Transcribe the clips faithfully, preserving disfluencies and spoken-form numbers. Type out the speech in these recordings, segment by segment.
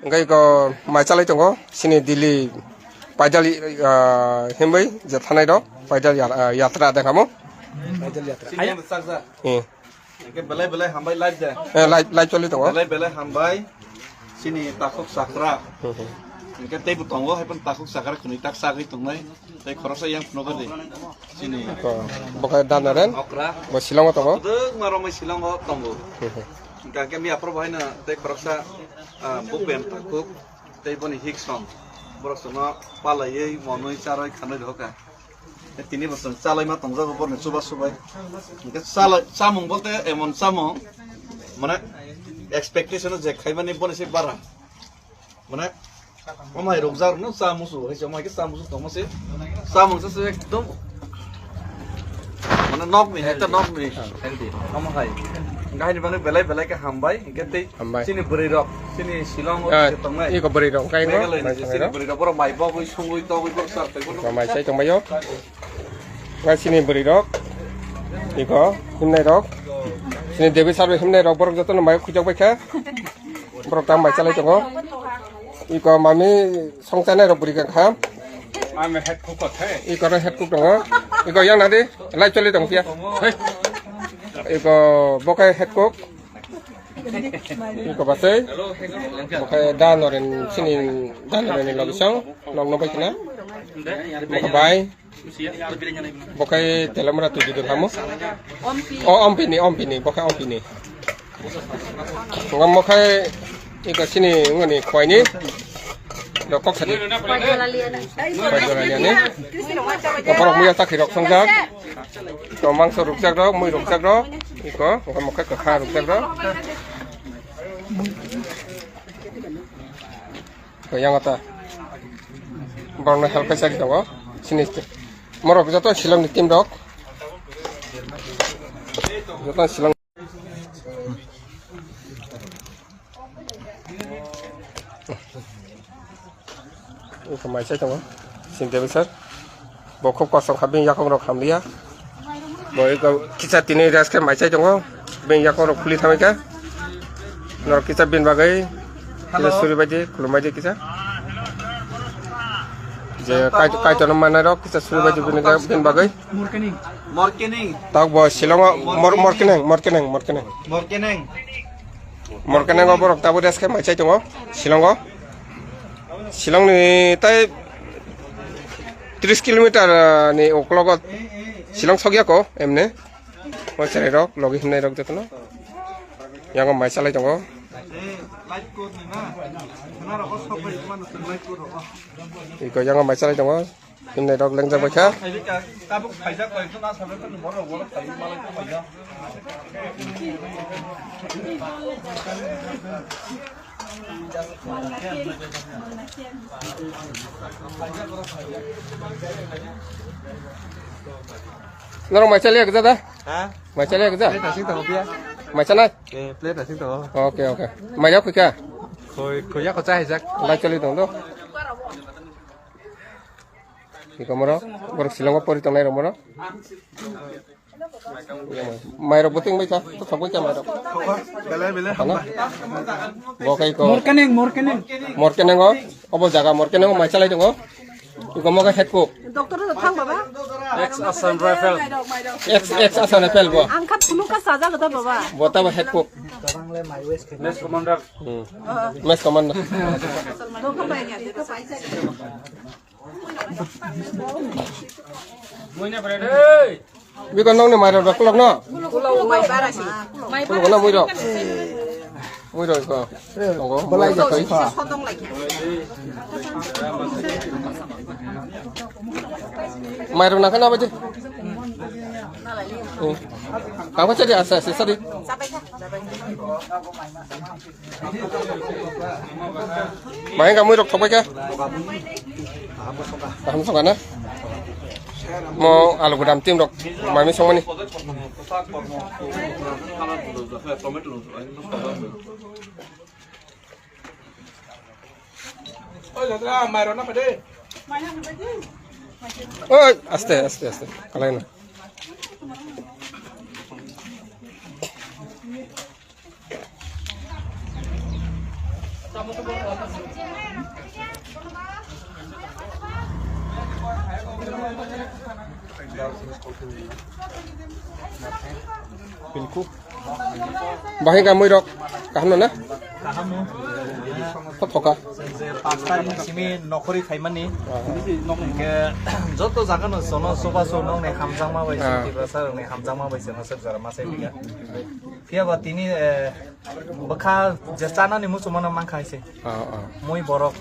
Hingke iko mai chalai tongo, sini Delhi paidal, ah, himbai je thanai rok, paidal ya-, ah, yatra dengkha mo. Paidal yatra. Sini yang saksa. Eh. Hingke belai belai hambai live de. Eh, live, live choli tongo. Belai belai hambai. Sini takhuk sakra. Hmm, hmm. Hingke teibo tongo, hai pon takhuk sakra khwnwi tak sagwi tongnai. Tei khoroksa yang phunukgo di. Sini. Ko, bo khe Danoren. Okra. Bo Shillong o tongo. Kwdwkma romwi Shillong o tongo. Hmm, hmm. Hingke miya phuru bo haino tei khoroksa, ah, bupen takhuk. Tei boni hik song. Borok chwngno palaiwi, monwi, charwi, khanwi rohorkha. Tei tini bo chwng chalaima tongjago borni chuba chubai. Hingke chala-, chamung bolte emon chamung, mane expectation o je khaimani boni se bara. Mane, omo hai rwkjak rwno cha musu, hai se omo hai khe cha musu tongma se. Chamung se ekdom, mane, nokni, ekta nokni. Healthy. Omo hai. Hingke haini bagwi belai belai khe hambai, hingke tei Hambai. Chini bwrwi rok, chini Shillong o Ah, je tongnai. Iko bwrwi rok, kaya Meghalaya ni je chini bwrwi rok, borok mai bogwi, sungwi, togwi, borok char tongwi, borok mai sai tongbaio. Ngai chini bwrwi rok, iko himnai rok, chini Devi sir himnai rok, borok jotono mai khujak bai kha. Borok tang mai chalai tongo. Iko mami song chanai rok bwrwi kha. Mami head cook the. Iko no head cook tongo. Iko yang nadi, live choli tong pia. Hey. Iko bo khe head cook. Iko basai. Bo khe Danoren sini Danoren ni logisong. Nok no bai kina. Bo khe bai. Bo khe telamra tu judul hamu. Ompi. O, Ompi ni, Ompi ni, bo khe Ompi ni. Ngam mo khai iko sini ngani khwai ni. Lo kok sadi. Bai jora liya ni. Borok muya chakhi rok songjak. To mangso rukjak rok, mui rukjak rok. Iko ngam mo khai kwkha rukjak rok. Yang ata. Borok no help kai chari tongo. Sini morok joto Shillong ni team rok. Joto Shillong. Iko mai chai tongo. Sini Devi sir. Bo khub kosom kha, bini yakung rok hamliya. Bo iko kisa tini rest khe mai chai tongo. Bini yakung rok khuli thamai kha. Norok kisa bini bagwi kisa suri bai di, khulum bai di kisa. Je kai, kai tono manai rok kisa suri bai di bini ga-, bini bagwi. Morkening. Morkening. Tak bo Shillong o mor-, Morkening, Morkening, Morkening. Morkening. Morkening o borok tabuk rest khe mai chai tongo Shillong o. Shillong ni tai tris kilometer, ah, ni uklogo Shillong sokya ko emne. O cherai rok, logi himnai rok jotono. Yango mai chalai tongo. Iko yango mai chalai tongo. Himnai rok lengjak bai kha. Norok mai chaliya gajada? Ha? Mai chaliya gaja? Plate asing tongo pia. Mai chanai? Eh, plate asing tongo. Oke, oke. Mai ya khuika? Khoi, khoi ya ko chai jak. Lai chali tong do. Iko moro, borok Shillong o pori tongnai rok moro. Mairok bo ting bai kha, to thok bai kha mairok. Belai, belai, hamba. Bo khe iko. Morkening, Morkening. Morkening o, obo jaga Morkening o mai chalai tongo. Iko mo khe head cook. Doctor no thang baba. Ex Assam Rifle. Ex, ex Assam Rifle bo. Ang kha phunuk kha sajak da baba. Bo ta bo head cook. Mess commander. Hmm. Mess commander. Biko nokni mairok rok kolok no? Kolok no muirok? Muirok ko. Tongo. Belai muirok jato koi. Mairok nangkha na baje. Hmm. Tangkha chadi asa asa sadi. Mai wngkha muirok thokbai kha. Kaham songkha na? Mo alu gudam team rok mai mi songmani. Oi, aste, aste, aste. Kalai na. Pilku. Bahai ka muirok kaham no na? Kaham no. Kok thoka. Je pas tarik simi nokhori khaimani. Ah. Hingke joto jaga no sono soba so nong ne hamjakma bai Ah. Tiprasa rok ne hamjakma bai se masuk jara masai biga. Phiya ba tini, eh, bwkha je chanani muchungmano mankha hai se. Ah, ah. Mui borok.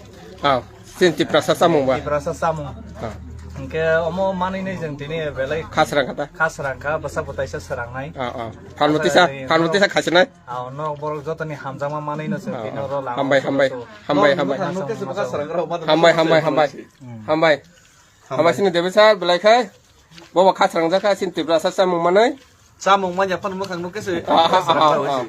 Ah, sin Tiprasa samung ba? Tiprasa samung. Ah. Hingke omo manwi nai jeng tini belai Khasrang kata? Khasrang kha, bwsak bwtaisa srangnai. Ah, ah. Phalmutisa, Khasrang, phalmutisa khasinai? Ah, no, borok jotoni hamjakma manwi no se, Ah, tini ah. oro lama Hambai, so, hambai, so. Hambai, Nong hambai. Nukha nukha se bwkha srangrok ma Hambai, hambai, hambai, hambai. Hambai. Hambai sini Devi sir, belai khai. Bobo khasrang jakha, sin Tiprasa samung manwi. Samung manya phano mwkhang nukhe se. Ah, ah, ah, ah.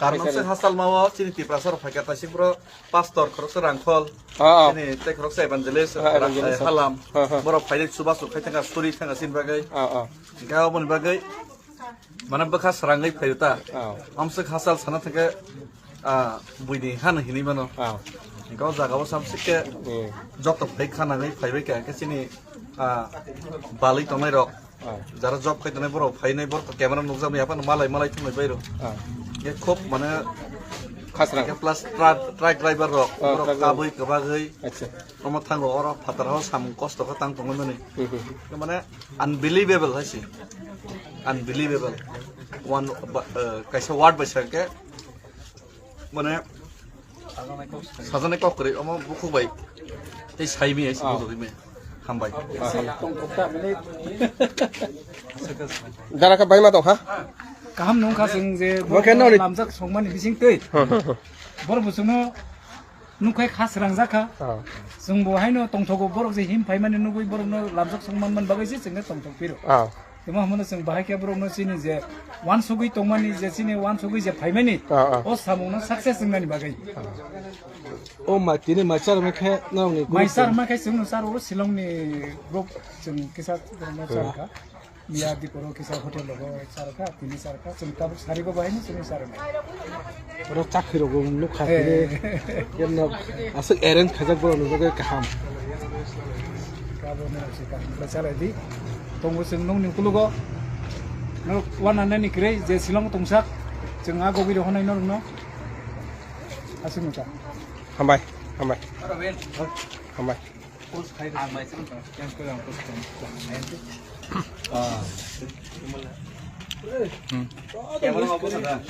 Karon se Kaisa. Hasal mao chini Tiprasa rok phaikha taisik bro pastor khoroksa Rangkhol. Ah, ah. Chini tei khoroksa evangelist, Ah, evangelist. Eh, Halam. Ah, ah. Borok phailai chubachu khai thangkha, suri thangkha chini bagwi. Ah, ah. Hingkhe aboni bagwi mane bwkha srangwi phaio ta. Ah. Amswk hasal sana thangkhe, ah, buini hano hinwi mano. Ah. Hingkhe o jaga o samsik khe Hmm. Joto phai khanani phaibai kha, hingkhe chini, ah, balwi tongnai rok. Ah. Jara job khai tongnai borok phainai borok camera nukjakmani aphano malai malai thumlai bairo. Ah. Ye khub mane Khasrang. Plus truck, truck driver rok, Ah, borok truck driver. Kabui kwbagwi. Acha. Omo thango oro phatar o samung kosto khe tang tongmani. Hmm, hmm. Mane unbelievable hai se. Unbelievable. One, ba, eh, kaisa word bai sakhe mane sajaknai kok kwrwi omo bukhuk bai tei saimi hai se Ah. Bujui me. Hambai. Dara ka bai ma tong ha? Kaham nung kha chwng je Bo khe noni lamjak songmani bising twi. Hmm, hmm, hmm. Bor buchungno nukhai kha srangjak kha. Ah. Chwng bo haino tongthogo borok je him phaimani nugui borokno lamjak songman man bagwi se chwngno tongthok piro. Ah. Temo hamono chwng bahai khe borokno chini je wansugui tongmani je chini wansugui je phaimani Ah, ah. O samungno success wngnani bagwi. O ma tini mai charwmai khe norokni group Mai char ma khe chwngno charo Shillongni group chwng kisa borokno Hmm. Char kha. Miya diporo kisa hotel logo char kha, tini char kha, chwng tabuk sarigo bahai ni chwngno char kha. Oro chakri rogo nuk kha Eh. Tini. Kemno aswk arrange khajak borok ni bagwi kaham. Kabo ni aswk kaham. Bwlai chalai di. Tongo chwng nungni ukulugo. Nuk wana nani kwrwi je Shillong tongsak. Chwng a gobir honai norokno. Aswk nukha. Hambai, hambai. Hambai. Hmm.